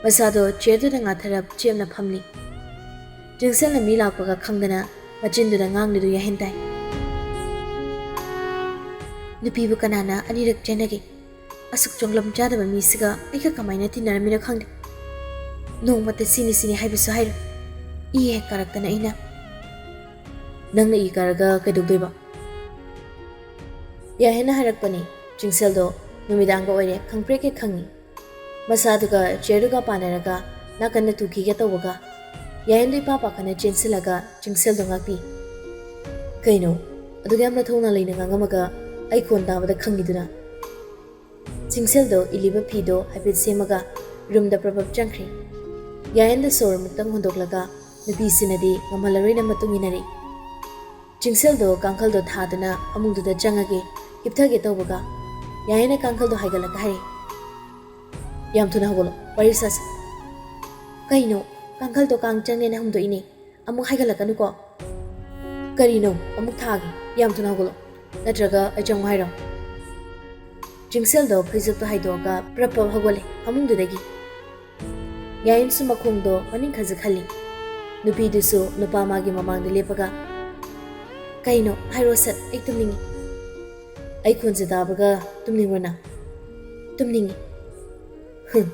ꯃꯁꯥꯗꯣ ꯆꯤꯌꯔꯗꯨꯗ ꯉꯥꯊꯔꯞ ꯆꯦꯞꯅ ꯐꯝꯂꯤ꯫ ꯆꯤꯡꯁꯦꯜꯅ ꯃꯤ ꯂꯥꯛꯄꯒ ꯈꯪꯗꯅ ꯃꯆꯤꯟꯗꯨꯗ ꯉꯥꯡꯂꯤꯗꯨ ꯌꯥꯍꯦꯟ ꯇꯥꯏ꯫ ꯅꯨꯄꯤꯕꯨ ꯀꯅꯥꯅ ꯑꯅꯤꯔꯛ ꯆꯦꯟꯅꯒꯦ? ꯑꯁꯨꯛ ꯆꯣꯡꯂꯝ ꯆꯥꯗꯕ ꯃꯤꯁꯤꯒ ꯑꯩꯒ ꯀꯃꯥꯏꯅ ꯇꯤꯟꯅꯔꯝꯃꯤꯅꯣ ꯈꯪꯗꯦ꯫ ꯅꯣꯡꯃꯇ ꯁꯤꯅꯤ ꯁꯤꯅꯤ ꯍꯥꯏꯕꯁꯨ ꯍꯥꯏꯔꯣꯏ꯫ ꯏ ꯍꯦꯛ ꯀꯥꯔꯛꯇꯅ ꯑꯩꯅ꯫ ꯅꯪꯅ ꯏ ꯀꯥꯔꯒ ꯀꯩꯗꯧꯗꯣꯏꯕ? ꯌꯥꯍꯦꯟꯅ ꯍꯥꯏꯔꯛꯄꯅꯤ꯫ ꯆꯤꯡꯁꯦꯜꯗꯣ ꯅꯨꯃꯤꯗꯥꯡꯒ ꯑꯣꯏꯔꯦ ꯈꯪꯄ꯭ꯔꯦꯛ ꯍꯦꯛ ꯈꯪꯉꯤ꯫ ꯃꯁꯥꯗꯨꯒ ꯆꯤꯌꯔꯗꯨꯒ ꯄꯥꯟꯅꯔꯒ ꯅꯥꯀꯟꯗ ꯇꯨꯈꯤꯒꯦ ꯇꯧꯕꯒ ꯌꯥꯍꯦꯟꯗꯣ ꯏꯄꯥ ꯄꯥꯈꯠꯅ ꯆꯦꯟꯁꯤꯜꯂꯒ ꯆꯤꯡꯁꯦꯜꯗꯣ ꯉꯥꯛꯄꯤ꯫ ꯀꯩꯅꯣ? ꯑꯗꯨꯛ ꯌꯥꯝꯅ ꯊꯧꯅꯥ ꯂꯩꯅ ꯉꯥꯡꯉꯝꯃꯒ ꯑꯩ ꯈꯣꯟ ꯇꯥꯕꯗ ꯈꯪꯉꯤꯗꯨꯅ? ꯆꯤꯡꯁꯦꯜꯗꯣ ꯏꯜꯂꯤꯕ ꯐꯤꯗꯣ ꯍꯥꯏꯐꯦꯠ ꯁꯦꯝꯃꯒ ꯔꯨꯝꯗ ꯄ꯭ꯔꯞ ꯄ꯭ꯔꯞ ꯆꯪꯈ꯭ꯔꯦ꯫ ꯌꯥꯍꯦꯟꯗ ꯁꯣꯔ ꯑꯃꯨꯛꯇꯪ ꯍꯣꯟꯗꯣꯛꯂꯒ ꯅꯨꯄꯤꯁꯤꯅꯗꯤ ꯉꯝꯍꯜꯂꯔꯣꯏꯅ ꯃꯇꯨꯡ ꯏꯟꯅꯔꯤ꯫ ꯆꯤꯡꯁꯦꯜꯗꯣ ꯀꯥꯡꯈꯜꯗꯣ ꯊꯥꯗꯨꯅ ꯐꯃꯨꯡꯗꯨꯗ ꯆꯪꯉꯒꯦ ꯍꯤꯞꯊꯒꯦ ꯇꯧꯕꯒ ꯌꯥꯍꯦꯟꯅ ꯀꯥꯡꯈꯜꯗꯣ ꯍꯥꯏꯒꯠꯂꯒ ꯍꯥꯏꯔꯛꯏ꯫ ꯌꯥꯝ ꯊꯨꯅ ꯍꯧꯒꯠꯂꯣ, ꯋꯥꯔꯤ ꯁꯥꯁꯤ꯫ ꯀꯩꯅꯣ? ꯀꯥꯡꯈꯜꯗꯣ ꯀꯥꯡ ꯆꯪꯉꯦꯅ ꯍꯨꯝꯗꯣꯛꯏꯅꯦ꯫ ꯑꯃꯨꯛ ꯍꯥꯏꯒꯠꯂꯛꯀꯅꯨꯀꯣ꯫ ꯀꯔꯤꯅꯣ ꯑꯃꯨꯛ ꯊꯥꯒꯦ? ꯌꯥꯝ ꯊꯨꯅ ꯍꯧꯒꯠꯂꯣ꯫ ꯅꯠꯇ꯭ꯔꯒ ꯑꯩ ꯆꯪꯉꯨ ꯍꯥꯏꯔꯣ? ꯆꯤꯡꯁꯦꯜꯗꯣ ꯐꯩꯖꯨꯞꯇꯣ ꯍꯥꯏꯗꯣꯛꯑꯒ ꯄ꯭ꯔꯞ ꯄ꯭ꯔꯞ ꯍꯧꯒꯠꯂꯦ ꯐꯃꯨꯡꯗꯨꯗꯒꯤ꯫ ꯌꯥꯍꯦꯟꯁꯨ ꯃꯈꯣꯡꯗꯣ ꯃꯅꯤꯡ ꯈꯖꯤꯛ ꯍꯜꯂꯤ꯫ ꯅꯨꯄꯤꯗꯨꯁꯨ ꯅꯨꯄꯥ ꯃꯥꯒꯤ ꯃꯃꯥꯡꯗ ꯂꯦꯞꯄꯒ, "ꯀꯩꯅꯣ? ꯍꯥꯏꯔꯣ ꯁꯠ, ꯑꯩ ꯇꯨꯝꯅꯤꯡꯉꯤ꯫" "ꯑꯩ ꯈꯣꯟꯁꯦ ꯇꯥꯕꯒ ꯇꯨꯝꯅꯤꯡꯕ꯭ꯔꯣ ꯅꯪ?" "ꯇꯨꯝꯅꯤꯡꯉꯤ꯫" "ꯍꯨꯝ,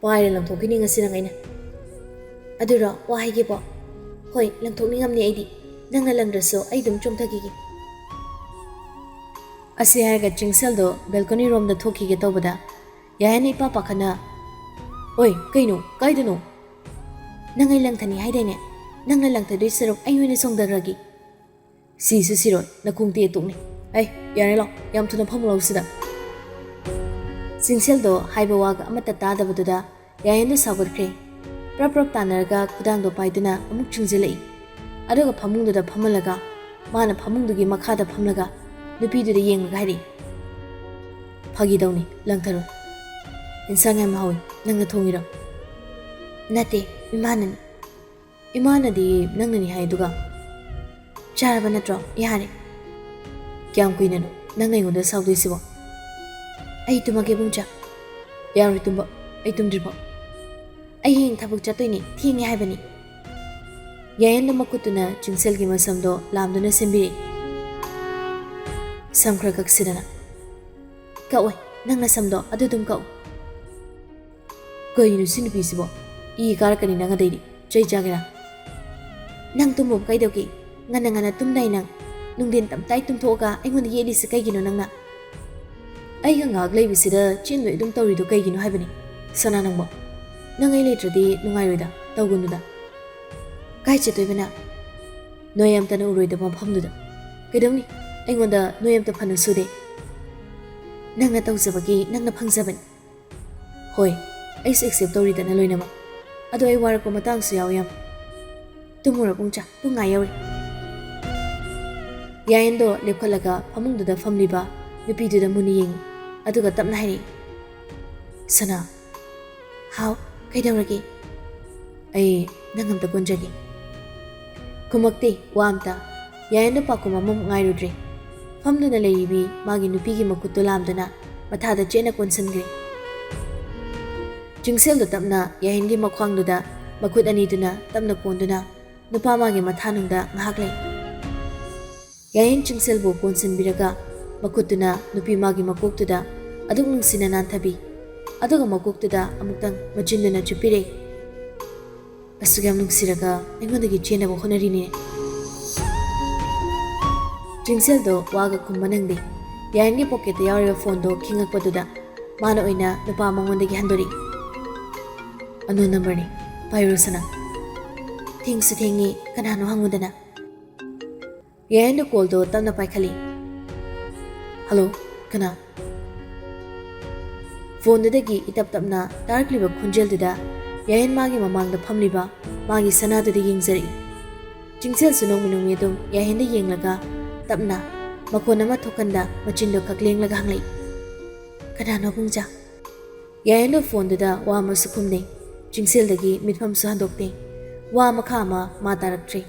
ꯄꯥꯏꯔ ꯂꯪꯊꯣꯛꯈꯤꯅꯤ ꯉꯁꯤ ꯅꯪ ꯑꯩꯅ꯫" "ꯑꯗꯨꯔꯣ ꯋꯥ ꯍꯥꯏꯒꯦꯕꯣ?" "ꯍꯣꯏ, ꯂꯪꯊꯣꯛꯅꯤꯡꯉꯝꯅꯤ ꯑꯩꯗꯤ꯫ ꯅꯪꯅ ꯂꯪꯗ꯭ꯔꯁꯨ ꯑꯩ ꯑꯗꯨꯝ ꯆꯣꯡꯊꯈꯤꯒꯦ꯫" ꯑꯁꯤ ꯍꯥꯏꯔꯒ ꯆꯤꯡꯁꯦꯜꯗꯣ ꯕꯦꯜꯀꯣꯅꯤ ꯔꯣꯝꯗ ꯊꯣꯛꯈꯤꯒꯦ ꯇꯧꯕꯗ ꯌꯥꯍꯦꯟꯅ ꯏꯄꯥ ꯄꯥꯈꯠꯅ, "ꯑꯣꯏ, ꯀꯩꯅꯣ? ꯀꯥꯏꯗꯅꯣ? ꯅꯪ ꯑꯩ ꯂꯪꯊꯅꯤ ꯍꯥꯏꯗꯥꯏꯅꯦ? ꯅꯪꯅ ꯂꯪꯊꯗꯣꯏ ꯁꯔꯨꯛ ꯑꯩ ꯑꯣꯏꯅ ꯆꯣꯡꯊꯈ꯭ꯔꯒꯦ꯫" "ꯁꯤꯁꯨ ꯁꯤꯔꯣꯏ, ꯅꯈꯣꯡ ꯇꯦꯛꯑꯦ ꯇꯣꯛꯅꯤ꯫ ꯑꯩ, ꯌꯥꯔꯦ ꯂꯥꯎ, ꯌꯥꯝ ꯊꯨꯅ ꯐꯝꯃꯨ ꯂꯥꯎ ꯁꯤꯗ꯫" ꯆꯤꯡꯁꯦꯜꯗꯣ ꯍꯥꯏꯕ ꯋꯥꯒ ꯑꯃꯠꯇ ꯇꯥꯗꯕꯗꯨꯗ ꯌꯥꯍꯦꯟꯗꯣ ꯁꯥꯎꯒꯠꯈ꯭ꯔꯦ꯫ ꯄ꯭ꯔꯞ ꯄ꯭ꯔꯞ ꯇꯥꯟꯅꯔꯒ ꯈꯨꯗꯥꯡꯗꯣ ꯄꯥꯏꯗꯨꯅ ꯑꯃꯨꯛ ꯆꯤꯡꯁꯤꯜꯂꯛꯏ꯫ ꯑꯗꯨꯒ ꯐꯃꯨꯡꯗꯨꯗ ꯐꯝꯍꯜꯂꯒ ꯃꯥꯅ ꯐꯃꯨꯡꯗꯨꯒꯤ ꯃꯈꯥꯗ ꯐꯝꯂꯒ ꯅꯨꯄꯤꯗꯨꯗ ꯌꯦꯡꯂꯒ ꯍꯥꯏꯔꯛꯏ, "ꯐꯥꯒꯤ ꯇꯧꯅꯤ, ꯂꯪꯊꯔꯣꯏ꯫ ꯏꯟꯁꯥꯡ ꯌꯥꯝ ꯍꯥꯎꯏ, ꯅꯪꯅ ꯊꯣꯡꯉꯤꯔꯣ?" "ꯅꯠꯇꯦ, ꯏꯃꯥꯅꯅꯤ꯫" "ꯏꯃꯥꯅꯗꯤ ꯅꯪꯅꯅꯤ ꯍꯥꯏ ꯑꯗꯨꯒ?" "ꯆꯥꯔꯕ ꯅꯠꯇ꯭ꯔꯣ? ꯌꯥꯔꯦ꯫" "ꯀꯌꯥꯝ ꯀꯨꯏꯅꯅꯣ ꯅꯪꯅ ꯑꯩꯉꯣꯟꯗ ꯁꯥꯎꯗꯣꯏꯁꯤꯕꯣ?" ꯑꯩ ꯇꯨꯝꯃꯒꯦ ꯏꯕꯨꯡꯆꯥ꯫ ꯌꯥꯔꯣꯏ ꯇꯨꯝꯕ, ꯑꯩ ꯇꯨꯝꯗ꯭ꯔꯤꯐꯥꯎ꯫ ꯑꯩ ꯍꯌꯦꯡ ꯊꯕꯛ ꯆꯠꯇꯣꯏꯅꯤ, ꯊꯦꯡꯉꯦ ꯍꯥꯏꯕꯅꯤ꯫ ꯌꯥꯌꯦꯟꯗꯣ ꯃꯈꯨꯠꯇꯨꯅ ꯆꯤꯡꯁꯦꯜꯒꯤ ꯃꯁꯝꯗꯣ ꯂꯥꯝꯗꯨꯅ ꯁꯦꯝꯕꯤꯔꯛꯏ꯫ ꯁꯝ ꯈꯔ ꯀꯛꯁꯤꯗꯅ꯫ ꯀꯛꯑꯣꯏ, ꯅꯪ ꯅꯁꯝꯗꯣ ꯑꯗꯨ ꯑꯗꯨꯝ ꯀꯛꯎ꯫ ꯀꯩꯅꯣ ꯁꯤ ꯅꯨꯄꯤꯁꯤꯕꯣ? ꯏ ꯀꯥꯔꯛꯀꯅꯤ ꯅꯪ ꯑꯗꯩꯗꯤ꯫ ꯆꯩ ꯆꯥꯒꯦꯔꯥ? ꯅꯪ ꯇꯨꯝꯃꯨꯕ ꯀꯩꯗꯧꯒꯦ? ꯉꯟꯅ ꯉꯟꯅ ꯇꯨꯝꯗꯥꯏ ꯅꯪ꯫ ꯅꯨꯡꯊꯤꯟ ꯇꯞꯇꯥꯏ ꯇꯨꯝꯊꯣꯛꯑꯒ ꯑꯩꯉꯣꯟꯗ ꯌꯦꯠꯂꯤꯁꯤ ꯀꯩꯒꯤꯅꯣ ꯅꯪꯅ? ꯑꯩꯒ ꯉꯥꯏꯍꯥꯛ ꯂꯩꯕꯁꯤꯗ ꯆꯦꯟꯕꯩ ꯑꯗꯨꯝ ꯇꯧꯔꯤꯗꯣ ꯀꯩꯒꯤꯅꯣ ꯍꯥꯏꯕꯅꯤ? ꯁꯅꯥ ꯅꯪꯕꯣ, ꯅꯪ ꯑꯩ ꯂꯩꯇ꯭ꯔꯗꯤ ꯅꯨꯡꯉꯥꯏꯔꯣꯏꯗ, ꯇꯧꯒꯅꯨꯗ꯫ ꯀꯥꯏ ꯆꯠꯇꯣꯏꯕ ꯅꯪ? ꯅꯣꯏ ꯑꯝꯇꯅ ꯎꯔꯣꯏꯗꯕ ꯃꯐꯝꯗꯨꯗ꯫ ꯀꯩꯗꯧꯅꯤ? ꯑꯩꯉꯣꯟꯗ ꯅꯣꯏ ꯑꯝꯇ ꯐꯅ ꯁꯨꯗꯦ꯫ ꯅꯪꯅ ꯇꯧꯖꯕꯒꯤ ꯅꯪꯅ ꯐꯪꯖꯕꯅꯤ꯫ ꯍꯣꯏ, ꯑꯩꯁꯨ accept ꯇꯧꯔꯤꯗꯅ ꯂꯣꯏꯅꯃꯛ꯫ ꯑꯗꯣ ꯑꯩ ꯋꯥꯔꯛꯄ ꯃꯇꯥꯡꯁꯨ ꯌꯥꯎꯏ ꯌꯥꯝ꯫ ꯇꯨꯝꯃꯨꯔꯣ ꯄꯨꯡꯆꯥ, ꯄꯨꯡ ꯉꯥ ꯌꯧꯔꯦ꯫ ꯌꯥꯌꯦꯟꯗꯣ ꯂꯦꯞꯈꯠꯂꯒ ꯐꯃꯨꯡꯗꯨꯗ ꯐꯝꯂꯤꯕ ꯅꯨꯄꯤꯗꯨꯗ ꯃꯨꯟꯅ ꯌꯦꯡꯉꯤ, ꯑꯗꯨꯒ ꯇꯞꯅ ꯍꯥꯏꯔꯛꯏ, "ꯁꯅꯥ꯫" "ꯍꯥꯎ, ꯀꯩꯗꯧꯔꯒꯦ?" "ꯑꯩ ꯅꯪ ꯑꯝꯇ ꯀꯣꯟꯖꯒꯦ꯫" ꯈꯨꯝꯃꯛꯇꯦ ꯋꯥ ꯑꯝꯇ꯫ ꯌꯥꯌꯦꯟꯗꯣ ꯄꯥꯎꯈꯨꯝ ꯑꯃꯃꯨꯛ ꯉꯥꯏꯔꯨꯗ꯭ꯔꯦ꯫ ꯐꯝꯗꯨꯅ ꯂꯩꯔꯤꯕꯤ ꯃꯥꯒꯤ ꯅꯨꯄꯤꯒꯤ ꯃꯈꯨꯠꯇꯨ ꯂꯥꯝꯗꯨꯅ ꯃꯊꯥꯗ ꯆꯦꯠꯅ ꯀꯣꯟꯁꯤꯟꯈ꯭ꯔꯦ꯫ ꯆꯤꯡꯁꯦꯜꯗꯣ ꯇꯞꯅ ꯌꯥꯌꯦꯟꯒꯤ ꯃꯈ꯭ꯋꯥꯡꯗꯨꯗ ꯃꯈꯨꯠ ꯑꯅꯤꯗꯨꯅ ꯇꯞꯅ ꯀꯣꯟꯗꯨꯅ ꯅꯨꯄꯥ ꯃꯥꯒꯤ ꯃꯊꯥꯅꯨꯡꯗ ꯉꯥꯏꯍꯥꯛ ꯂꯩ꯫ ꯌꯥꯌꯦꯟ ꯆꯤꯡꯁꯦꯜꯕꯨ ꯀꯣꯟꯁꯤꯟꯕꯤꯔꯒ ꯃꯈꯨꯠꯇꯨꯅ ꯅꯨꯄꯤ ꯃꯥꯒꯤ ꯃꯀꯣꯛꯇꯨꯗ ꯑꯗꯨꯛ ꯅꯨꯡꯁꯤꯅ ꯅꯥꯟꯊꯕꯤ꯫ ꯑꯗꯨꯒ ꯃꯀꯣꯛꯇꯨꯗ ꯑꯃꯨꯛꯇꯪ ꯃꯆꯤꯟꯗꯨꯅ ꯆꯨꯞꯄꯤꯔꯦ꯫ "ꯑꯁꯨꯛ ꯌꯥꯝ ꯅꯨꯡꯁꯤꯔꯒ ꯑꯩꯉꯣꯟꯗꯒꯤ ꯆꯦꯟꯅꯕ ꯍꯣꯠꯅꯔꯤꯅꯦ꯫" ꯆꯤꯡꯁꯦꯜꯗꯣ ꯋꯥꯒ ꯈꯨꯝꯕ ꯅꯪꯗꯦ꯫ ꯌꯥꯌꯦꯟꯒꯤ ꯄꯣꯀꯦꯠꯇ ꯌꯥꯎꯔꯤꯕ ꯐꯣꯟꯗꯣ ꯈꯤꯡꯉꯛꯄꯗꯨꯗ ꯃꯥꯅ ꯑꯣꯏꯅ ꯅꯨꯄꯥ ꯃꯉꯣꯟꯗꯒꯤ ꯍꯟꯗꯣꯔꯛꯏ꯫ "ꯑꯟꯅꯣꯟ ꯅꯝꯕꯔꯅꯤ, ꯄꯥꯏꯔꯨꯔꯣ ꯁꯅꯥ꯫" "ꯊꯦꯡꯁꯨ ꯊꯦꯡꯉꯤ, ꯀꯅꯥꯅꯣ ꯍꯪꯉꯨꯗꯅ꯫" ꯌꯥꯌꯦꯟꯗꯣ ꯀꯣꯜꯗꯣ ꯇꯞꯅ ꯄꯥꯏꯈꯠꯂꯤ꯫ "ꯍꯜꯂꯣ, ꯀꯅꯥ?" ꯐꯣꯟꯗꯨꯗꯒꯤ ꯏꯇꯞ ꯇꯞꯅ ꯇꯥꯔꯛꯂꯤꯕ ꯈꯣꯟꯖꯦꯜꯗꯨꯗ ꯌꯥꯌꯦꯟ ꯃꯥꯒꯤ ꯃꯃꯥꯡꯗ ꯐꯝꯂꯤꯕ ꯃꯥꯒꯤ ꯁꯅꯥꯗꯨꯗ ꯌꯦꯡꯖꯔꯛꯏ꯫ ꯆꯤꯡꯁꯦꯜꯁꯨ ꯅꯣꯡꯃ ꯅꯣꯡꯃ ꯑꯗꯨꯝ ꯌꯥꯌꯦꯟꯗ ꯌꯦꯡꯂꯒ ꯇꯞꯅ ꯃꯈꯣꯟ ꯑꯃ ꯊꯣꯛꯍꯟꯗ ꯃꯆꯤꯟꯗꯣ ꯈꯛ ꯂꯦꯡꯂꯒ ꯍꯪꯂꯛꯏ, "ꯀꯅꯥꯅꯣ ꯄꯨꯡꯆꯥ?" ꯌꯥꯌꯦꯟꯗꯣ ꯐꯣꯟꯗꯨꯗ ꯋꯥ ꯑꯃꯁꯨ ꯈꯨꯝꯅꯩ꯫ ꯆꯤꯡꯁꯦꯜꯗꯒꯤ ꯃꯤꯠꯐꯝꯁꯨ ꯍꯟꯗꯣꯛꯇꯦ꯫ ꯋꯥ ꯃꯈꯥ ꯑꯃ ꯃꯥ ꯇꯥꯔꯛꯇ꯭ꯔꯦ꯫